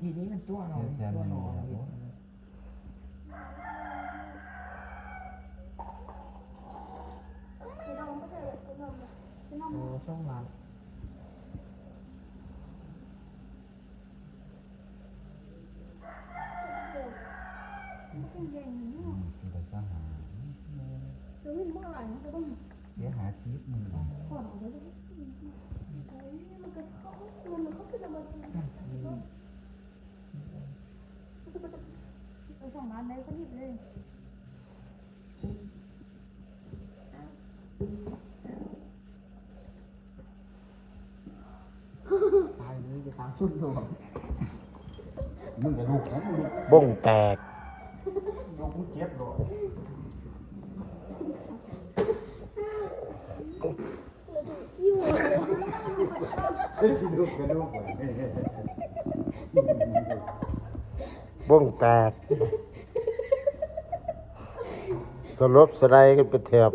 ທີນີ້ມັນຕົວະເຮົາ ຕົວະເຮົາເຮັດ ໂອ້ ສອງລ້ານ ອືມ ໄດ້ຊາວຫ້າ ເສຍຫ້າສິບ ອືມ ໄປສອງລ້ານໄດ້ກໍດີເລີຍ. ຕາຍເລີຍ ຈະຕາມຊຸດໂລດ ມຶງກະລຸກນະ ມຶງລຸກ ບົ້ງແຕກ ລຸກ ມຶງເຈັບໂລດ. ບົ້ງແຕກ ສະຫຼົບສະໄລກັນເປັນແຖບ.